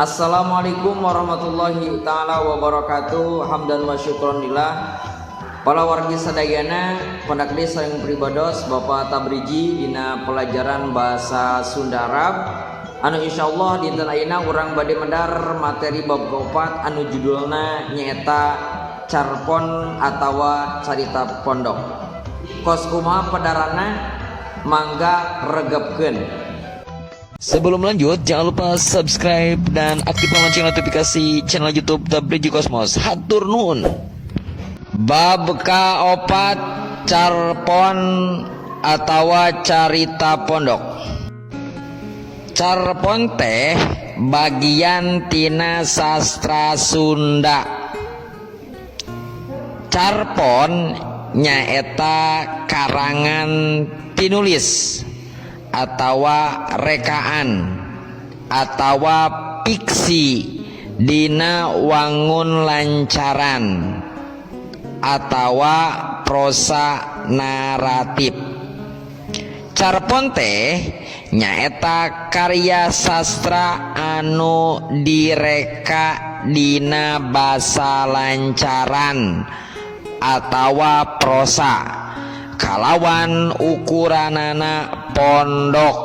Assalamualaikum warahmatullahi taala wabarakatuh. Hamdan wa syukron lillah. Para wargi sadayana pendak deui sareng pribados Bapak Tabriji dina pelajaran bahasa Sunda Arab anu insyaallah dinten ayeuna urang bade medar materi bab kaopat anu judulna nyaeta carpon atawa carita pondok. Kos kumaha pedarana mangga regepkeun. Sebelum lanjut, jangan lupa subscribe dan aktifkan lonceng notifikasi channel YouTube Tabriji Kosmos. Hatur nuhun. Bab kaopat carpon atawa carita pondok. Carpon teh bagian tina sastra Sunda. Carpon nyaeta karangan tinulis atawa rekaan atawa fiksi dina wangun lancaran atawa prosa naratif. Carpon teh nyaeta karya sastra anu direka dina basa lancaran atawa prosa kalawan ukuranana pondok.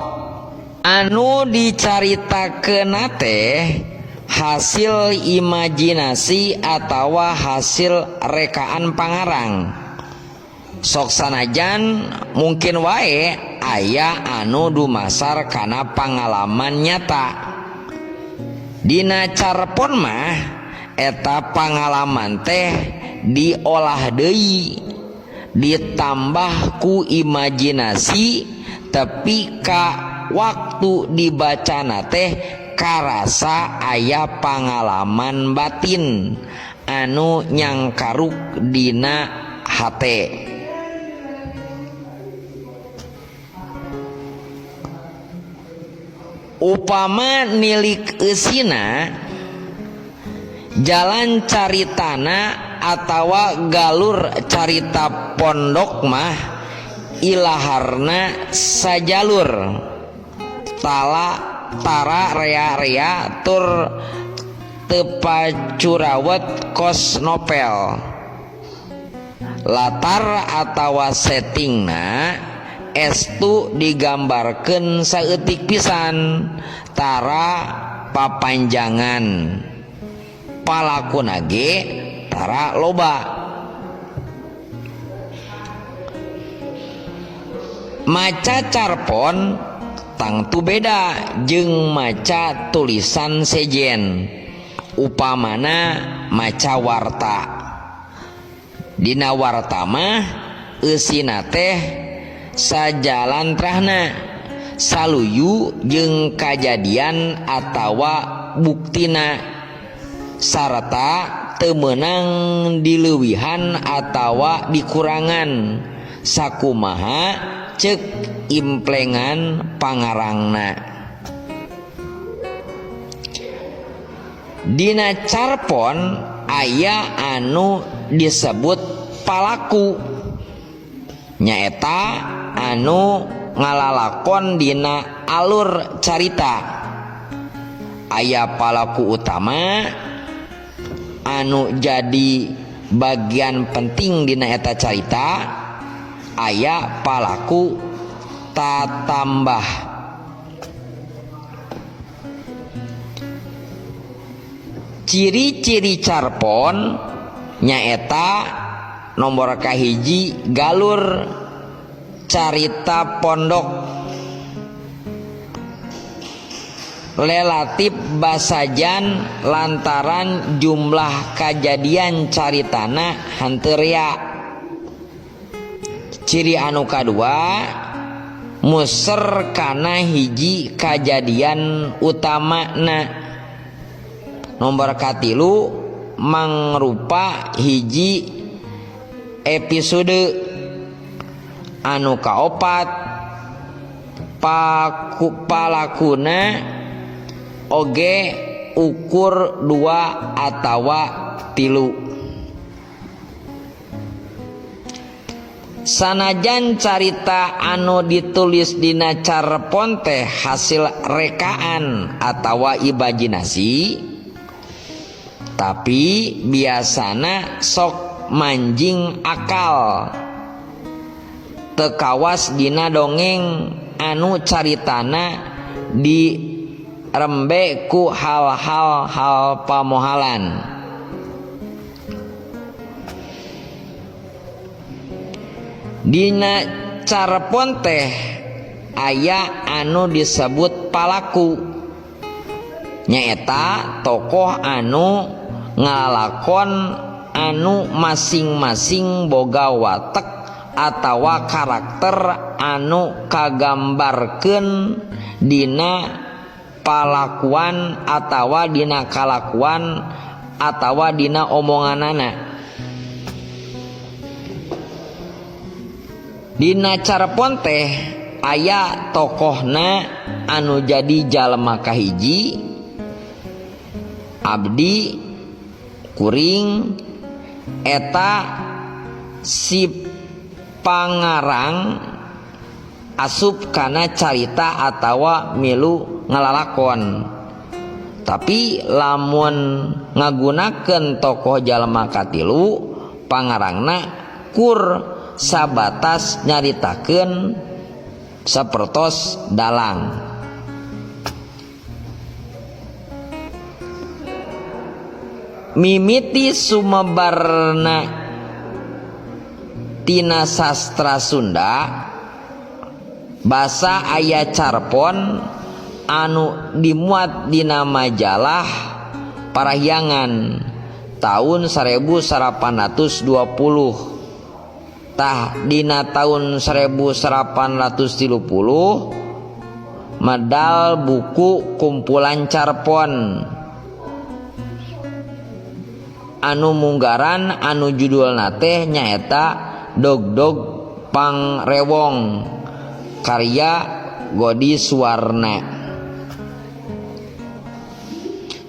Anu dicaritakeunna teh hasil imajinasi atawa hasil rekaan pangarang. Sok sanajan mungkin wae aya anu dumasar kana pangalaman nyata. Dina carpon mah eta pangalaman teh diolah deui, ditambah ku imajinasi, tepi ka waktu dibacana teh karasa aya pangalaman batin anu nyangkaruk dina hate. Upama nilik eusina jalan caritana atawa galur carita pondok mah ilaharna sajalur tala tara rea-rea tur tepacurawet kos novel. Latar atawa settingna estu digambarkeun saeutik pisan tara papanjangan, palakuna ge tara loba. Maca carpon tangtu beda jeung maca tulisan sejen, upamana maca warta. Dina warta mah eusina teh sajalantrahna saluyu jeung kajadian atawa buktina sarta teu meunang dileuwihan atawa dikurangan sakumaha cek implengan pangarangna. Dina carpon aya anu disebut palaku, nyaeta anu ngalalakon dina alur carita. Aya palaku utama anu jadi bagian penting dina eta carita, aya palaku tatambah. Ciri-ciri carpon nyaeta nomor kahiji galur carita pondok relatif basajan lantaran jumlah kajadian caritana henteu rea. Ciri anu kadua muser kana hiji kajadian utamana. Nomor katilu mangrupa hiji episode. Anu kaopat palakuna oge ukur 2 atawa 3. Sanajan carita anu ditulis dina carpon teh hasil rekaan atawa imajinasi, tapi biasana sok manjing akal teu kawas dina dongeng anu caritana dirembe ku hal-hal hal pamohalan. Dina carpon teh aya anu disebut palaku, nyaeta tokoh anu ngalakon anu masing-masing boga watek atawa karakter anu kagambarkeun dina palakuan atawa dina kalakuan atawa dina omonganana. Dina carpon teh aya tokohna anu jadi jalma kahiji, abdi, kuring, eta si pangarang asup kana carita atawa milu ngalalakon. Tapi lamun ngagunakeun tokoh jalma katilu, pangarangna kur sabatas nyaritakeun sapertos dalang. Mimiti sumebarna tina sastra Sunda, basa aya carpon anu dimuat dina majalah Parahyangan tahun 1820. Tah dina tahun 1830 medal buku kumpulan carpon anu munggaran anu judulna teh nyaeta Dogdog Pangrewong karya Godi Suwarna.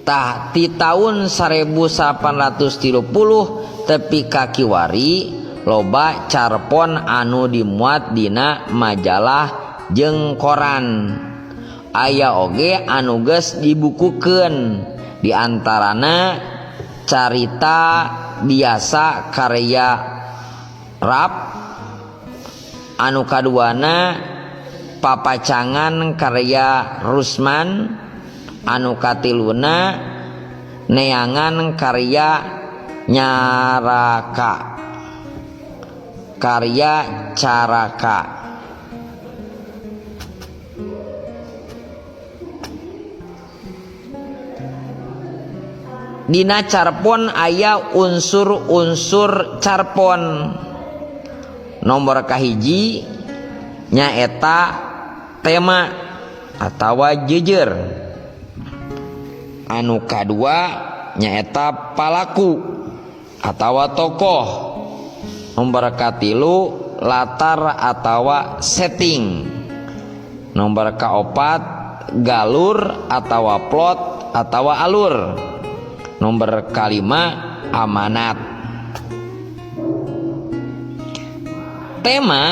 Tah ti tahun 1830 tepi ka kiwari loba carpon anu dimuat dina majalah jeung koran. Aya oge anu geus dibukukeun, di antarana carita biasa karya Rap, anu kaduana Papacangan karya Rusman, anu katiluna Neangan karya Nyaraka karya Caraka. Dina carpon aya unsur-unsur carpon. Nomor kahiji nyaeta tema atawa jejer. Anu kadua nyaeta palaku atawa tokoh. Nomor katilu latar atawa setting. Nomor kaopat galur atawa plot atawa alur. Nomor kalima amanat. Tema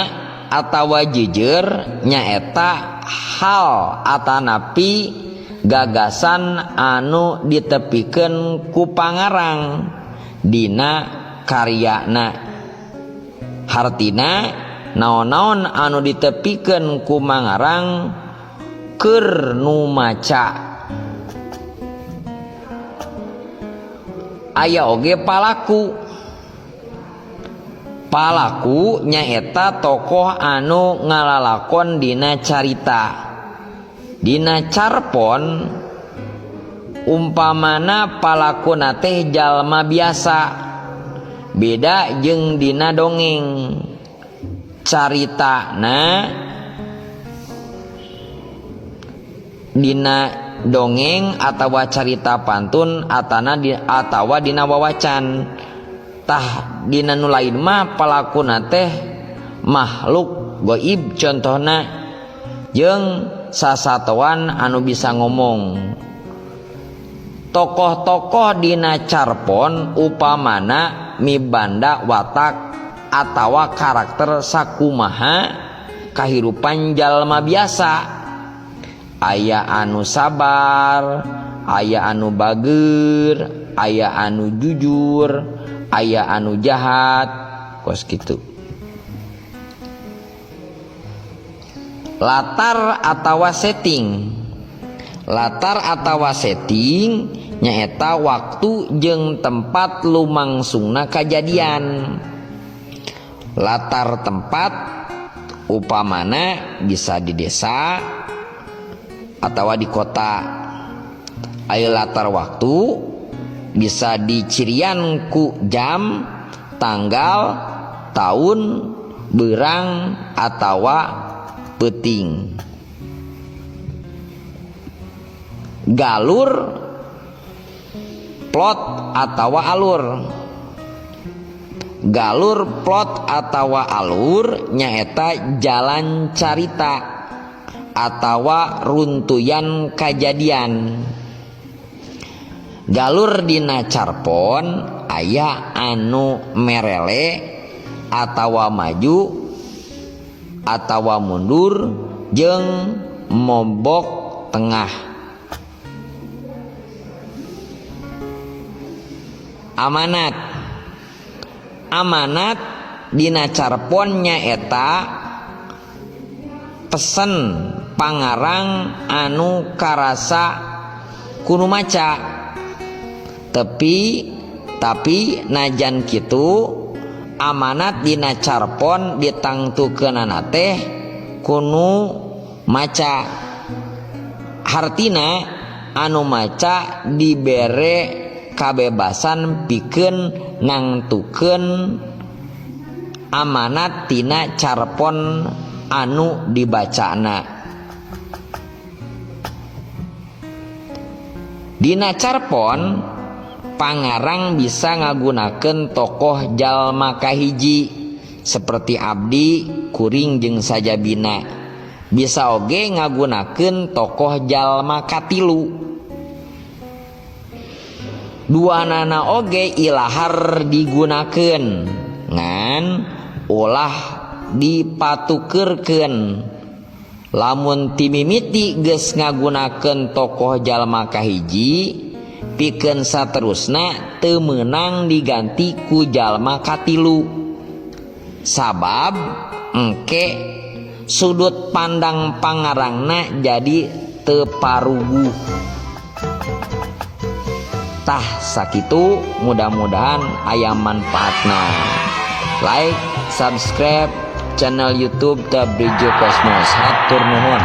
atawa jejer nyaeta hal atanapi gagasan anu ditepikeun ku pangarang dina karyana. Hartina naon-naon anu ditepikeun ku mangarang keur nu maca. Aya oge palaku. Palaku nyaeta tokoh anu ngalalakon dina carita. Dina carpon umpamana palakuna teh jalma biasa, beda jeung dina dongeng. Caritana dina dongeng atawa carita pantun atana atawa dina wawacan. Tah dina nu lain mah palakuna teh makhluk goib contohna jeung sasatoan anu bisa ngomong. Tokoh-tokoh dina carpon upamana mibanda watak atawa karakter sakumaha kahirupan jalma biasa. Aya anu sabar, aya anu bager, aya anu jujur, aya anu jahat, kos kitu. Latar atawa setting. Latar atawa setting nyaeta waktu jeung tempat lumangsungna kajadian. Latar tempat upamana bisa di desa atawa di kota. Aya latar waktu bisa dicirian ku jam, tanggal, tahun, berang atawa peuting. Galur, plot atawa alur. Galur, plot atawa alur nyaeta jalan carita atawa runtuyan kajadian. Galur dina carpon aya anu merele atawa maju atawa mundur jeung mobok tengah. Amanat. Amanat dina carpon nyaeta pesen pangarang anu karasa kudu maca. Tapi najan kitu amanat dina carpon ditangtukeunana teh kunu maca. Hartina anu maca dibere kabebasan pikeun nangtukeun amanat tina carpon anu dibacana. Dina carpon pangarang bisa ngagunakeun tokoh jalma kahiji seperti abdi, kuring jeung sajabina. Bisa oge ngagunakeun tokoh jalma katilu. Duanana oge ilahar digunakeun ngan ulah dipatukeurkeun. Lamun timimiti geus ngagunakeun tokoh jalma kahiji, pikeun saterusna teu meunang diganti ku jalma katilu. Sabab engke sudut pandang pangarangna jadi teu paruguh. Tah sakitu, mudah-mudahan aya manfaatna. Like, subscribe channel YouTube Tabrijo Cosmos. Hatur nuhun.